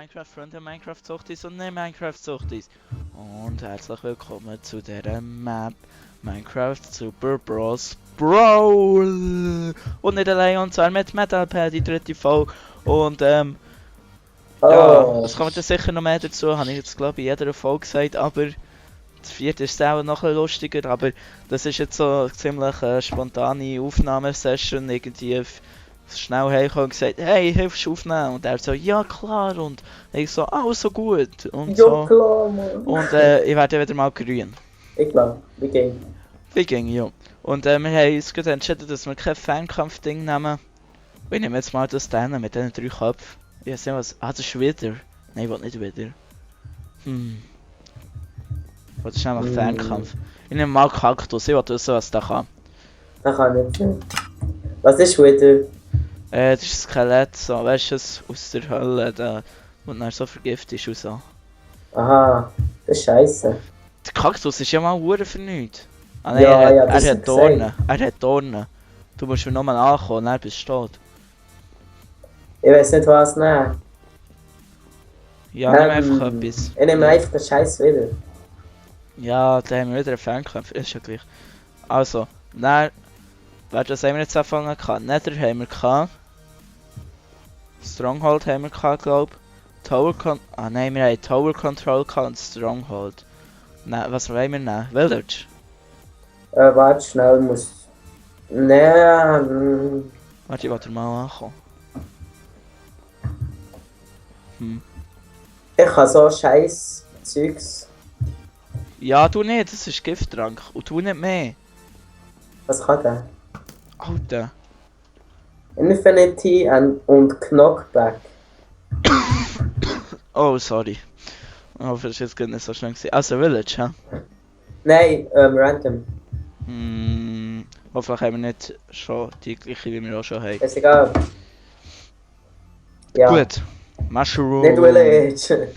Minecraft-Freunde, Minecraft-Suchtis und nicht Minecraft-Suchtis. Und herzlich willkommen zu dieser Map Minecraft Super Bros. Brawl! Und nicht allein, und zwar mit Metalpad, die dritte Folge. Und ja, es kommt ja sicher noch mehr dazu, habe ich jetzt glaube ich in jeder Folge gesagt, aber das vierte ist auch noch ein lustiger, aber das ist jetzt so eine ziemlich spontane Aufnahmesession, irgendwie schnell heimgekommen und gesagt, hey, hilfst du aufnehmen? Und er so, ja klar, und ich so, so gut, und Ja so. klar, Mann. Und ich werde wieder mal grün. Ich glaube, wie ging? Wie ging, ja. Und wir haben uns gerade entschieden, dass wir kein Fernkampf-Ding nehmen. Ich nehme jetzt mal das da mit diesen 3 Köpfen. Ich weiß nicht was, das ist wieder. Nein, ich will nicht wieder. Das ist einfach Fernkampf. Ich nehme mal Kaktus, ich will wissen, was der kann. Das kann ich nicht. Was ist wieder? Das ist ein Skelett, so, weißt du, aus der Hölle, da, wo dann so vergiftet ist und so. Aha, das ist scheiße. Der Kaktus ist ja mal Uhren für nichts. Ah, Ja, nein, ja, er das hat ist Dornen. Er hat Dornen. Du musst mir nochmal ankommen, dann bist du tot. Ich weiß nicht was nehmen. Ja, nimm einfach etwas. Ich nehme einfach den Scheiß wieder. Ja, da haben wir wieder einen Fernkampf, ist ja gleich. Also, dann, das haben wir jetzt angefangen gehabt. Nether haben wir gehabt. Stronghold haben wir gehabt, glaube ich. Nein, wir haben Tower Control gehabt und Stronghold. Nein, was wollen wir nehmen? Village? Warte schnell, muss... Nee, Warte, ich wollte mal ankommen. ich kann so Scheiß Zeugs. Ja, du nicht, das ist Gifttrank. Und du nicht mehr. Was kann der? Alter. Infinity und Knockback. Oh, sorry. Ich hoffe, das war jetzt gar nicht so schnell gewesen. Also Village, hä? Nein, random. Hoffentlich haben wir nicht schon die gleiche, wie wir auch schon haben. Ist egal. Ja. Gut. Mushroom. Nicht Village.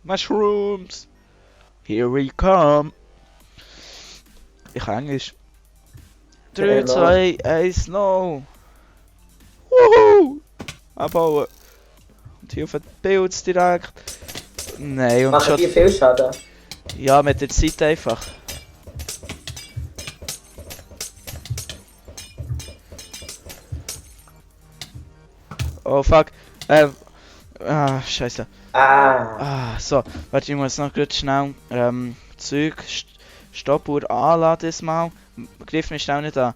Mushrooms. Here we come. Ich kann Englisch. 3, 2, 1, no. Wuhu! Abbauen. Und hier auf den Pilz direkt. Nein, und Machen schon... die viel Schaden? Ja, mit der Zeit einfach. Oh fuck. Scheiße. So. Warte, ich muss noch kurz schnell Zeug Stoppuhr anladen diesmal. Griff mich schnell nicht an.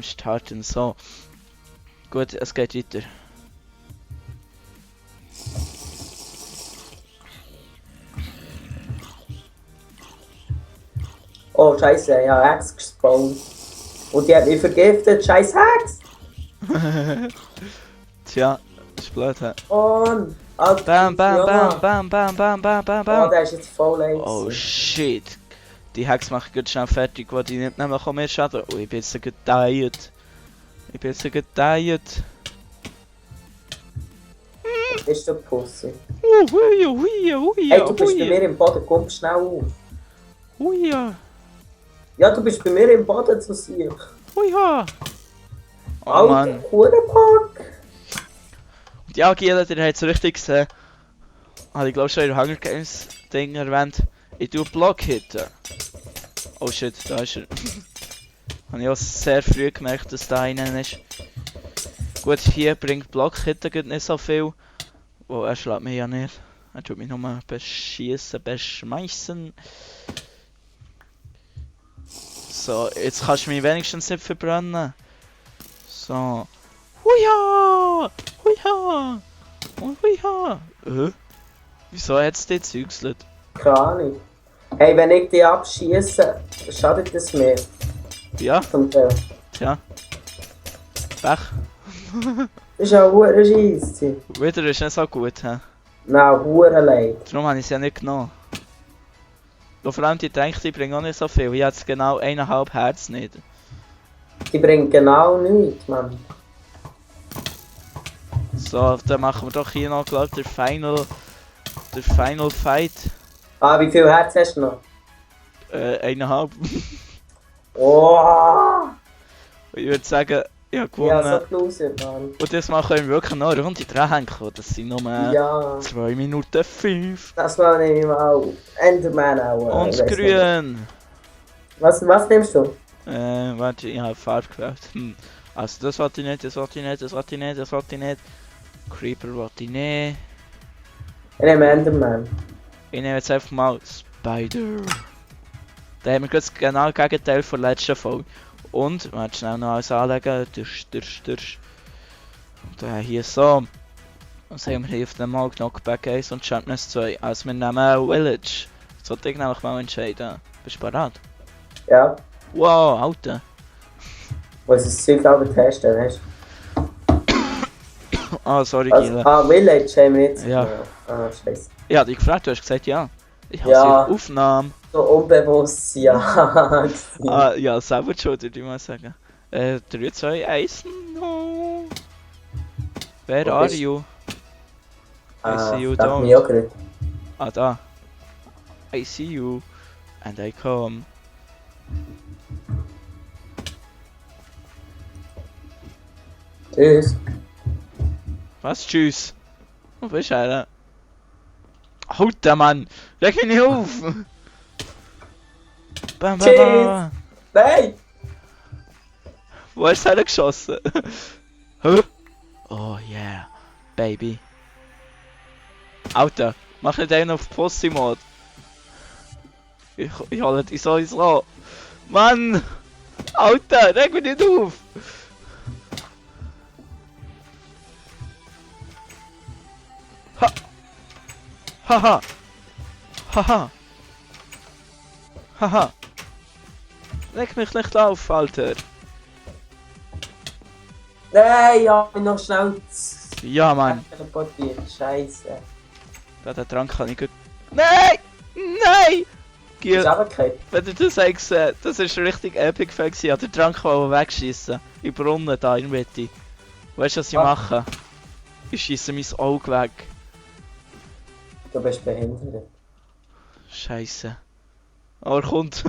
Starten. So. Gut, es geht weiter. Oh scheiße, ich habe Hex gespawnt. Und die hat mich vergiftet, scheiß Hex! Tja, das ist blöd, hä? Und... Bam, bam, bam, bam, bam, bam, bam, bam, Oh, bam. der ist jetzt voll leid. Oh shit. Die Hex macht ganz schnell fertig, weil die nimmt nämlich auch mehr Schaden. Oh, ich bin jetzt gedeiht. Ist der Pussy. Hui. Hey, du bist bei mir im Boden, komm schnell auf. Hui. Ja, du bist bei mir im Boden zu sehen. Oh Alter, Mann. Hurenpark. Ja, Giela, ihr habt es richtig gesehen. Habe ich glaube schon in der Hunger Games Ding erwähnt. Ich tue Blockhitten. Oh shit, da ist er. Habe ich auch sehr früh gemerkt, dass da einer ist. Gut, hier bringt Blockhitten nicht so viel. Oh, er schlägt mich ja nicht. Er tut mich nur beschmeißen. So, jetzt kannst du mich wenigstens nicht verbrennen. So. Huja! Und huja! Wieso hat's die Zeugselt? Keine Ahnung. Hey, wenn ich die abschieße, schadet das mir. Ja, Zum Teil. tja. Pech. Das ist auch hure Scheisse. Wieder ist nicht so gut, hä? Nein, hure leid. Darum habe ich es ja nicht genommen. Und vor allem die denken, die bringen auch nicht so viel. Ich habe jetzt genau 1,5 Herz nicht. Die bringen genau nichts, Mann. So, dann machen wir doch hier noch, glaube ich, der Final Fight. Wie viel Herz hast du noch? 1,5. Oh! Ich würde sagen, Ich habe Ja, gewonnen. so gelaufen, Mann. Und das Mal können wir wirklich noch eine Runde dranhängen. Das sind nur Ja, 2 Minuten 5. das war nehme ich mal. Enderman auch. Und ich weiss nicht. grün. Was nimmst du? Warte, ich habe Farbe gewählt. Also das wollte ich nicht, das wollte ich nicht, das wollte ich nicht, das wollte ich nicht. Creeper wollte ich nicht. Ich nehme Enderman. Ich nehme jetzt einfach mal Spider. Da haben wir gerade das genaue Gegenteil von der letzten Folge. Und, warte schnell noch alles anlegen. Durch. Und hier so. Was haben wir hier auf dem Mal? Knockback 1 und Sharpness 2. Also wir nehmen Village. Das sollte ich nämlich mal entscheiden. Bist du bereit? Ja. Wow, Alter. Wo ist das Zeug aber testen, weißt Ah, sorry, du? Gile. Village haben wir jetzt. Ja. Ah, scheiße. Ich hab dich gefragt, du hast gesagt ja. Ich habe Ja. sie auf Aufnahme. So unbewusst, ja. Ah, ja, selber schon, würde ich mal sagen. 3, 2, 1, no. Where Wo are bist- you? I see you dachte don't. mich auch gerade. Ah, da. I see you. And I come. Tschüss. Was? Tschüss. Wo bist du denn? Alter Mann! Leg mich nicht auf! Bam, bam, bam. Nein! Wo hast du hergeschossen? Hä? Oh yeah, baby. Alter, mach nicht einen auf Pussy-Mod. Ich hole dich sowieso. Mann! Alter, reg mich nicht auf! Ha! Haha! Haha! Haha! Leg mich nicht auf, Alter! Nein, ja, ich bin noch schnell Ja, Mann! teleportiert. Scheiße. Da der Trank kann ich gut. Nein! Nein! Giel, Ist runtergefallen? wenn du das sagst, das ist richtig epic Fall gewesen. Ich wollte den Trank wegschießen. Im Brunnen da in der Mitte. Weißt du, was ich Ah. mache? Ich schieße mein Auge weg. Du bist behindert. Scheiße. Aber er kommt.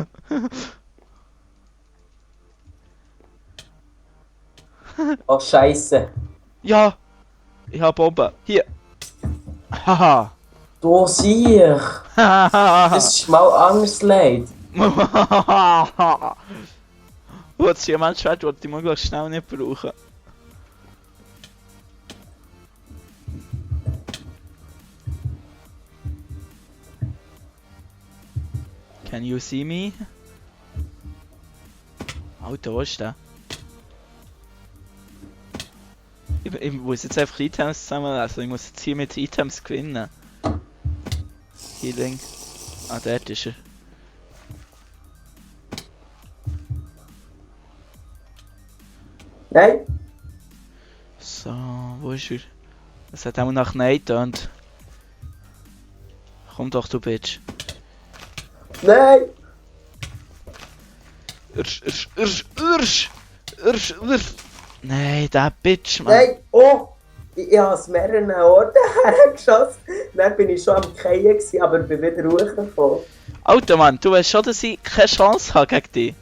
Oh, Scheiße. Ja! Ich hab Bombe. Hier! Haha! Du siehst. Das ist mal anders leid. Oh, das Diamantschwert wollte ich möglichst schnell nicht brauchen. Can you see me? Alter, wo ist der? Ich muss jetzt einfach Items zusammenlesen. Ich muss jetzt hier mit Items gewinnen. Healing. Ah, dort ist er. Nein? So, wo ist er? Es hat auch nach Nein getönt. Komm doch, du Bitch. Nein! Irsch. Nein, der Bitch, Mann. Nein! Oh! Ich habe es mehreren Orten hergeschossen. Dann bin ich schon am Keien gewesen, aber bin wieder hochgekommen. Alter, Mann, du weißt schon, dass ich keine Chance habe gegen dich.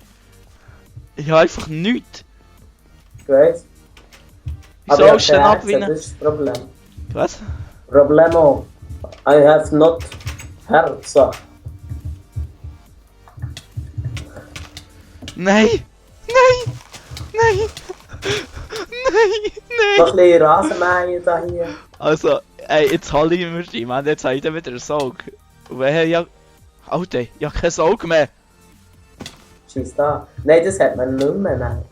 Ich habe einfach nichts. Du weißt? Wieso Aber willst du denn das abgewinnen? ist das Problem. Was? Problemo. I have not Herzen. Nein! Nein! Nein! Nein! Noch Nein! ein bisschen Rasenmähen da hier. Also, ey, jetzt hol ich mir die, Mann, jetzt habe ich dann wieder einen Saug. Und wer ja... Alter, ich habe keinen Saug mehr. Scheiß da. Nein, das hat man nicht mehr. Nein.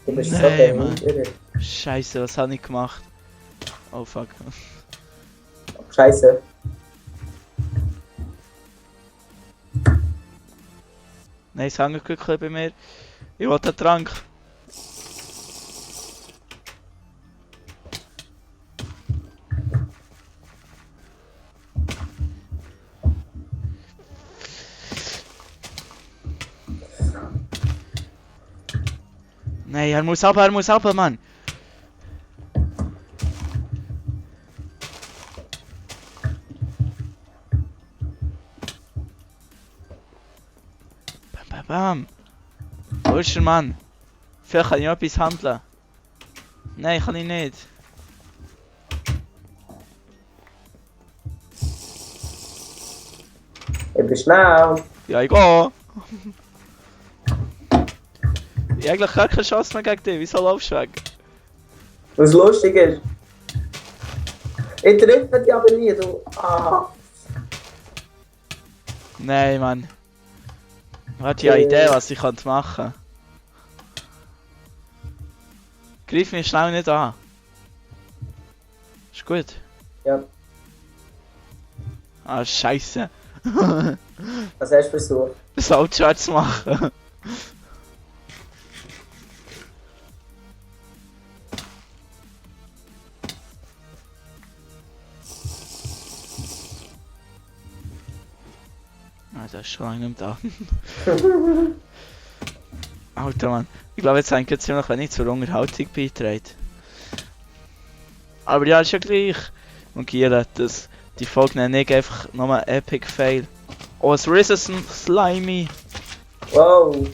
Du bist so Nein, Mann. behindert. Scheiße, was habe ich gemacht? Oh fuck. Scheiße. Nein, es hängt wirklich bei mir. Ich will den Trank. Nein, er muss ab, Mann. Bam, bam, bam. Wo ist der Mann? Vielleicht kann ich noch etwas handeln. Nein, kann ich nicht. Ich bin schnell. Ja, ich gehe. Ich habe eigentlich gar keine Chance mehr gegen dich. Wieso laufst du weg? Was lustig ist. Ich treffe dich aber nie, du. Ah. Nein, Mann. Warte, ich habe eine Idee, was ich machen könnte. Greif mich schnell nicht an. Ist gut. Ja. Ah, Scheiße. Was hast du versucht? Saltschwert zu machen. Ah, der ist schon lange nicht da. Alter Mann. Ich glaube, jetzt eigentlich ziemlich wenig zur Unterhaltung beiträgt. Aber ja, ist ja gleich. Und Giel, das die Folge nenne ich einfach nochmal Epic Fail. Oh, es Risen Slimy. Wow.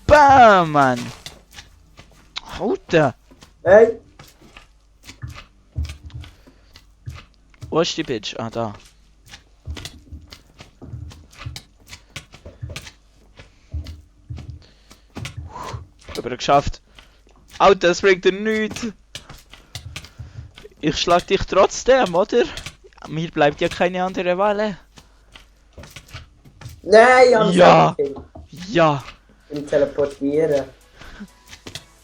Bam, Mann. Alter. Hey. Wo ist die Bitch? Ah, da. Aber geschafft. Alter, das bringt dir nichts. Ich schlag dich trotzdem, oder? Mir bleibt ja keine andere Wahl. Nein, ich habe Ja. Ja. Ich teleportieren.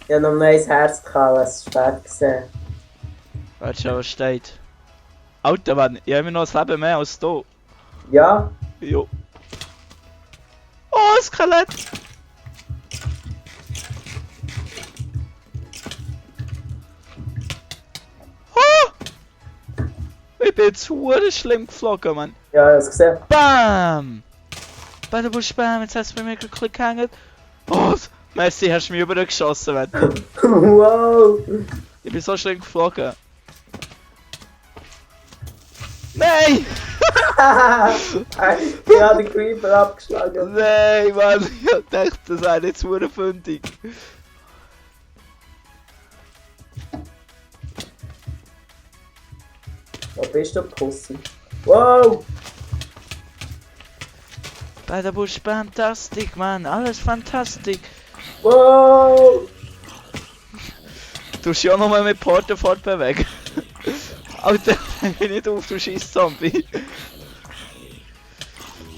Ich habe noch ein neues Herz gehabt, was spät gesehen. Warte schon, was steht. Alter Mann, ich habe immer noch ein Leben mehr als du. Ja? Jo. Oh, Skelett! Oh! Ich bin jetzt hure schlimm geflogen, Mann. Ja, ich habe es gesehen. Bam! Bei der Busch Bam, jetzt hat es bei mir gerade gehängt. Oh, Messi, hast du mich übergeschossen, Mann. Wow! Ich bin so schlimm geflogen. Nein! Ich habe den Creeper abgeschlagen. Nein, Mann, ich dachte, das wäre jetzt hure fündig. Wo bist du, Pussy? Wow! Bei der Busch fantastisch, Mann, alles fantastisch. Wow! Du musst ja nochmal mit Porten fortbewegen. Alter, bin nicht auf, du scheiß Zombie.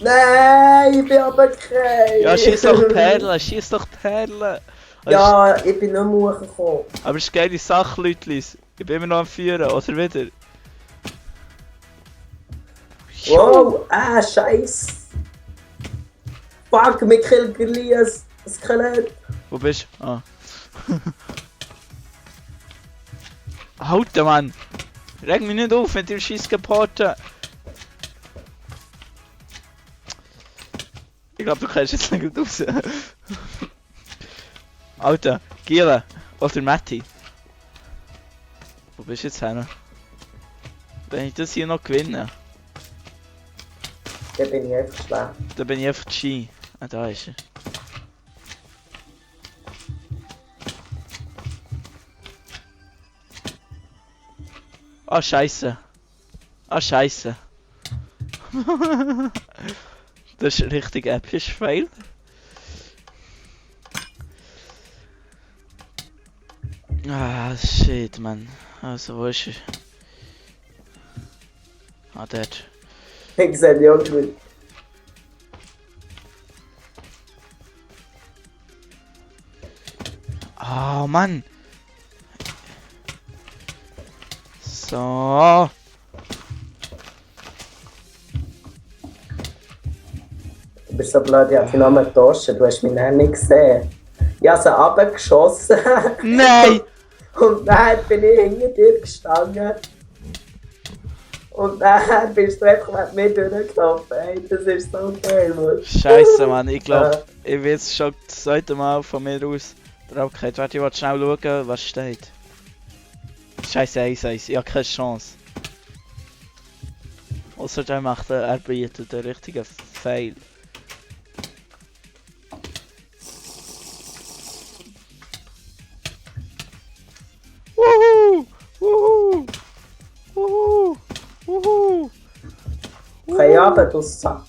Nein, ich bin aber kein. Ja, schieß doch Perlen, schieß doch Perlen. Ja, ich bin nicht mehr hochgekommen. Aber es ist eine geile Sache, Leutlis. Ich bin immer noch am Führen, oder wieder? Wow, Scheiß. Fuck, mit Kilgelias Skelett. Wo bist du? Ah. Alter, Mann! Reg mich nicht auf mit dem scheiß Porten. Ich glaube, du kannst jetzt nicht raus. Alter, Giele oder Matti. Wo bist du jetzt hin? Wenn ich das hier noch gewinne, Da bin ich einfach schlecht. dann bin ich einfach G. Ah, da ist er. Ah, Scheiße. Ah, Scheiße. Das ist richtig episch Fail. Ah, shit, man. Also, wo ist er? Ah, dort. Ich sehe die auch gut. Ah, Mann. So. Du bist so blöd, ich habe dich noch mal getauscht. Du hast mich noch nicht gesehen. Ich habe sie runtergeschossen. Nein! Und dann bin ich hinter dir gestanden. Und dann bist du einfach mit mir durchgelaufen. Ey, das ist so geil, Mann. Scheiße, Mann. Ich glaube, ich will jetzt schon das zweite Mal von mir aus draufgehen. Warte, ich will schnell schauen, was steht. Scheiße, 1-1. Ich habe keine Chance. Außerdem macht er bietet einen richtigen Fail. keinen Abend, du Sack.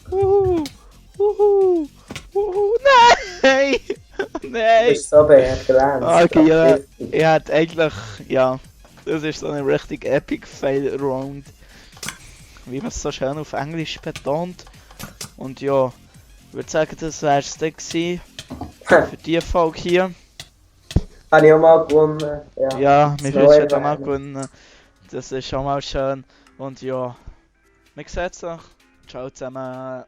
Nein! Du Nein! bist so begrenzt. Okay, ja, Richtig. ich hätte eigentlich, ja, das ist so eine richtig epic Fail Round. Wie man es so schön auf Englisch betont. Und ja, ich würde sagen, das wäre es dann gewesen für diese Folge hier. Habe ich auch mal gewonnen. Ja, Ja, das wir noch wünschen schon mal erwähnen. gewinnen. Das ist schon mal schön. Und ja, wir sehen uns. Ciao zusammen.